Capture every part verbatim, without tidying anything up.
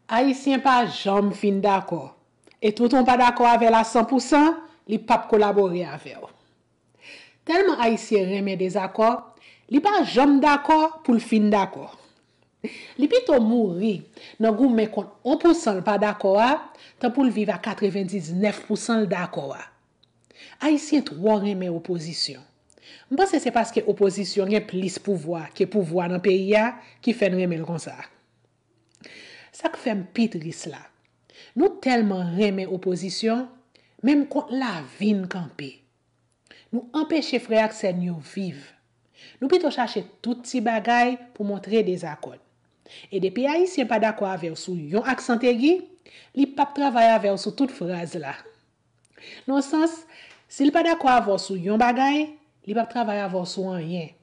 Ayisyen pa janm fin dakò. E toutan w pa dakò avè l a san pou san, li p ap kolabore avè w. Tèlman Ayisyen renmen dezakò, li pa janm dakò pou l fin dakò. Li pito mouri nan goumen kont yon pou san l pa dakò a, tan pou l viv a katrevendiznèf pou san l dakò a. Ayisyen twò renmen opozisyon. M panse se paske opozisyon gen plis pouvwa ke pouvwa nan peyi a ki fè n renmen l konsa. Sa k fè m pi tris la, nou tèlman renmen opozisyon, menm kont lavi n kanpe. Nou anpeche frè ak sè n yo viv. Nou pito chache tout ti bagay pou montre dezakò n. E depi Ayisyen pa dakò avè w sou yon aksan egi, li p ap travay avè w sou tout fraz la. Nan sans, si l pa dakò avè w sou yon bagay, li p ap travay avè w sou anyen.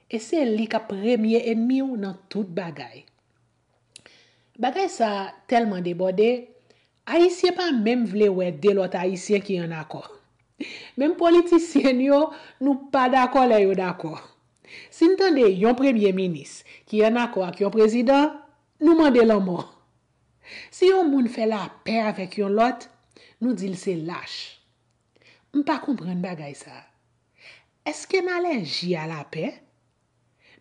E se li k ap premye enmi w nan tout bagay. Bagay sa a tèlman debòde, Ayisyen pa menm vle wè de lòt Ayisyen ki ann akò. Menm politisyen n yo, nou pa dakò lè yo dakò. Si n tande yon premye minis ki ann akò ak yon prezidan, nou mande lanmò. Si yon moun fè lapè avèk yon lòt, nou di l se lach. M pa konprann bagay sa a. Èske n alèji a lapè?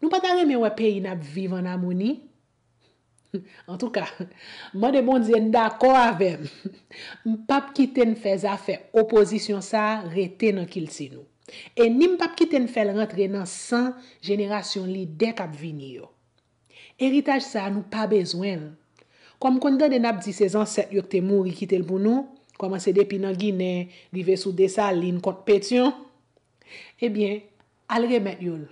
Nou pa ta renmen wè peyi n ap viv ann amoni? Antouka, mande Bondye n dakò avè m. M p ap kite n fè zafè opozisyon sa a rete nan kilti nou. E ni m p ap kite n fè l rantre nan san jenerasyon lidè k ap vini yo. Eritaj sa a, nou pa bezwen l. Kòm konn tande n ap di se zansèt yo k te mouri kite l pou nou, kòmanse depi nan Ginen, rive sou Desalin, kont Petyon, ebyen, al remèt yo l.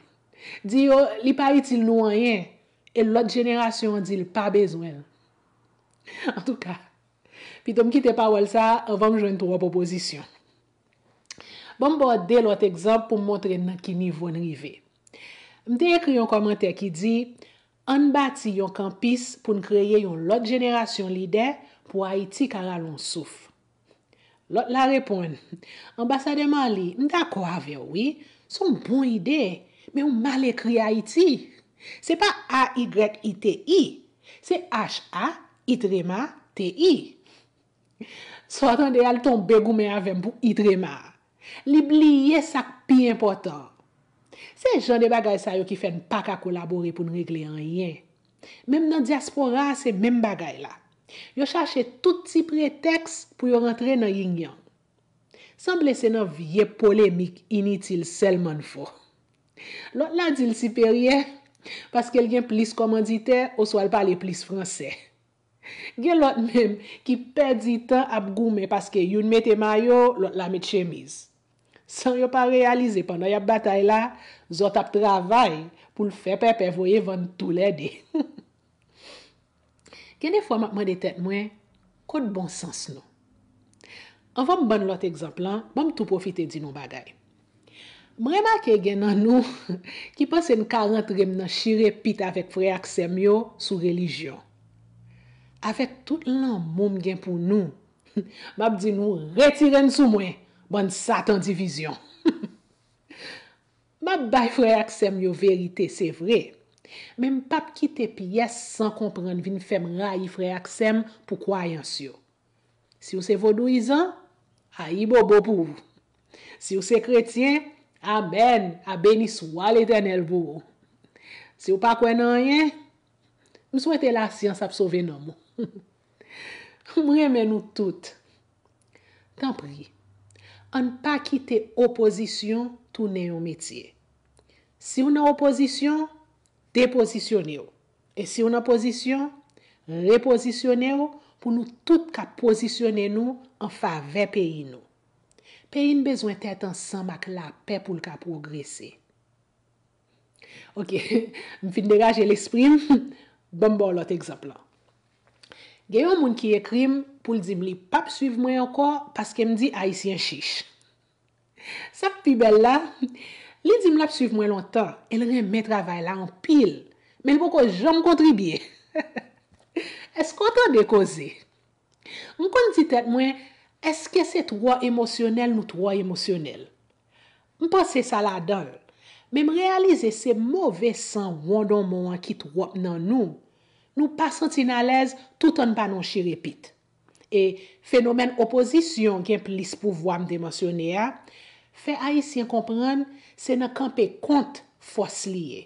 Di yo li pa itil nou anyen, e lòt jenerasyon an di l pa bezwen l. Antouka, pito m kite pawòl sa a anvan m jwenn twòp opozisyon. Ban m ba w de lòt egzanp pou m montre n nan ki nivo n rive. M te ekri yon kòmantè ki di, ann bati yon kanpis pou n kreye yon lòt jenerasyon lidè pou Ayiti ka rale yon souf. Lòt la reponn, Anbasadè Marly, m dakò avè w, wi. Se yon bon ide, men w mal ekri Ayiti. Se pa A Y I T I, se H A, I trema, T I. Sa w tande a, l tonbe goumen avè m pou I trema a. Li bliye sa k pi enpòtan. Se jan de bagay sa yo ki fè n pa ka kolabore pou n regle anyen. Menm nan dyaspora a, se menm bagay la. Yo chache tout ti pretèks pou yo rantre nan yingyang. Sanble se nan vye polemik initil sèlman n fò. Lòt la di l siperyè paske l gen plis kòmanditè oswa l pale plis fransè. Gen lòt menm ki pèdi tan ap goumen paske youn mete mayo, lòt la met chemiz. San yo pa reyalize pandan y ap batay la, zòt ap travay pou l fè pèpè voye vann toulède. Gen de fwa m ap mande tèt mwen, kot bon sans nou? Anvan m ban n lòt egzanp lan, ban m tou pwofite di n yon bagay. M remake gen nan nou ki panse n ka rantre m nan chire pit avèk frè ak sè m yo sou relijyon. Avèk tout lanmou m gen pou nou, m ap di nou retire n sou mwen, bann satan divizyon. M ap bay frè ak sè m yo verite, se vre. Men m p ap kite pyès san konprann vin fè m rayi frè ak sè m pou kwayans yo. Si w se vodouyizan, ayibobo pou ou. Si w se kretyen, amèn, a beni swa Letènèl pou ou. Si w pa kwè nan anyen, m swete lasyans ap sove nanm ou. M renmen nou tout. Tanpri, ann pa kite opozisyon tounen yon metye. Si w nan opozisyon, depozisyone w. E si w nan pozisyon, repozisyone w pou nou tout ka pozisyone nou an favè peyi nou. Peyi n bezwen tèt ansanm ak lapè pou l ka pwogrese. Oke, m fin degaje lespri m, ban m ba w lòt egzanp lan. Gen yon moun ki ekri m pou l di m li p ap swiv mwen ankò paske m di Ayisyen chich. Sa k pi bèl la, li di m l ap swiv mwen lontan e l renmen travay la anpil, men l poko janm kontribye. Èske w tande koze? M konn di tèt mwen, èske se twò emosyonèl nou twò emosyonèl? M panse sa ladan l, men m reyalize se move san wondonmon an ki twòp nan nou, Nou pa santi n alèz toutan n pa nan yon chirepit. E fenomèn opozisyon gen plis pouvwa m te mansyone a fè Ayisyen konprann se nan kanpe kont fòs li ye.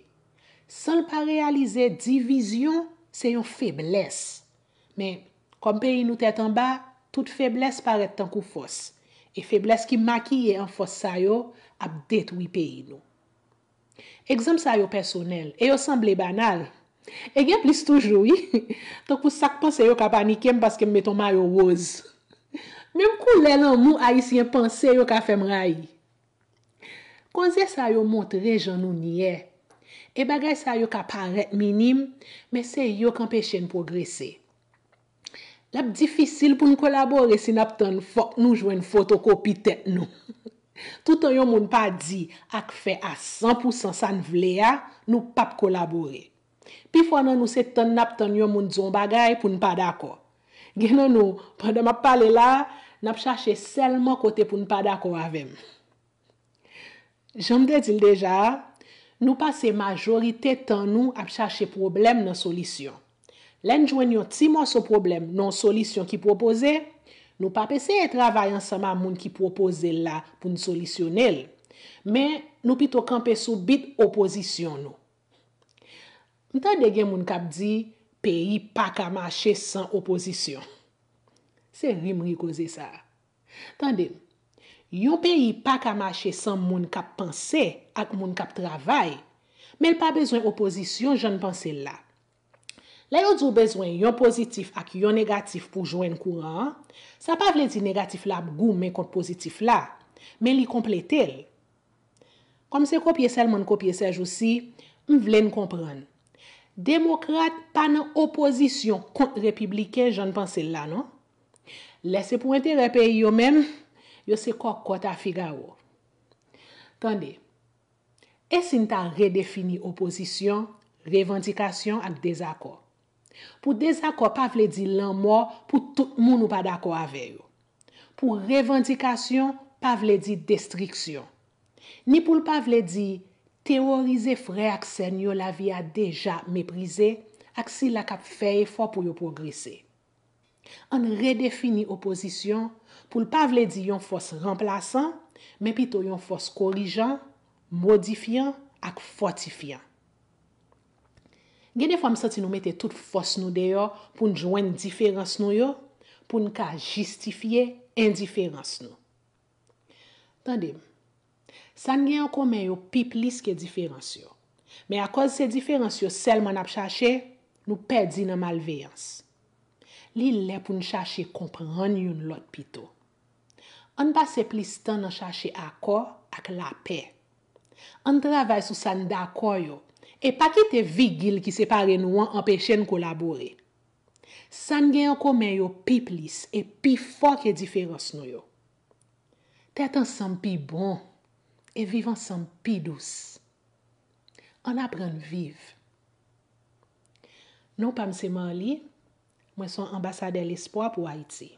San l pa reyalize divizyon se yon feblès. Men, kòm peyi nou tèt anba, tout feblès parèt tankou fòs. E feblès ki makiye an fòs sa yo ap detwi peyi nou. Egzanp sa yo pèsonèl e yo sanble banal. E gen plis toujou, wi. Tankou sa k panse yo ka panike m paske m met yon mayo woz. Menm koulè lanmou Ayisyen panse yo ka fè m rayi. Koze sa yo montre jan nou nyè. E bagay sa yo ka parèt minim, men se yo k anpeche n pwogrese. L ap difisil pou n kolabore si n ap tann fòk nou jwenn fotokopi tèt nou. Toutan yon moun pa di ak fè a san pou san sa n vle a, nou p ap kolabore. Pifò nan nou se tann n ap tann yon moun di yon bagay pou n pa dakò. Gen nan nou, pandan m ap pale la a, n ap chache sèlman kote pou n pa dakò avè m. Jan m te di l deja a, nou pase majorite tan nou ap chache pwoblèm nan solisyon. Lè n jwenn yon ti mòso pwoblèm nan yon solisyon ki pwopoze, nou p ap eseye travay ansanm a moun ki pwopoze l la pou n solisyone l, men nou pito kanpe sou bit opozisyon nou. M tande gen moun k ap di peyi pa ka mache san opozisyon. Se ri m ri koze sa a. Tande m, yon peyi pa ka mache san moun k ap panse ak moun k ap travay, men l pa bezwen opozisyon jan n panse l la. Lè yo di w bezwen yon pozitif ak yon negatif pou jwenn kouran an, sa pa vle di negatif la ap goumen kont pozitif la, men li konplete l. Kòm se kopye sèlman n kopye sèjousi, m vle n konprann. Demokrat pa nan opozisyon kont repibliken jan n panse l la non. Lè se pou enterè peyi yo menm, yo se kòkòt a Figawo. Tande, e si n ta redefini opozisyon, revandikasyon ak dezakò? Pou dezakò pa vle di lanmò pou tout moun ou pa dakò avè yo. Pou revandikasyon pa vle di destriksyon. Ni pou l pa vle di teworize frè ak sè n yo lavi a deja meprize ak sila k ap fè efò pou yo pwogrese. Ann redefini opozisyon pou l pa vle di yon fòs ranplasan, men pito yon fòs korijan, modifyan ak fòtifyan. Gen de fwa m santi nou mete tout fòs nou deyò pou n jwenn diferans nou yo, pou n ka jistifye endiferans nou. Tande m, sa n gen an komen yo pi plis ke diferans yo. Men akòz se diferans yo sèlman n ap chache, nou pèdi nan malveyans. Li lè pou n chache konprann youn lòt pito. Ann pase plis tan nan chache akò ak lapè. Ann travay sou sa n dakò yo, e pa kite vigil ki separe nou an anpeche n kolabore. Sa n gen an komen yo pi plis e pi fò ke diferans nou yo. Tèt ansanm pi bon, e viv ansanm pi dous. Ann aprann viv. Non pa m se Marly, mwen se yon anbasadè lespwa pou Ayiti.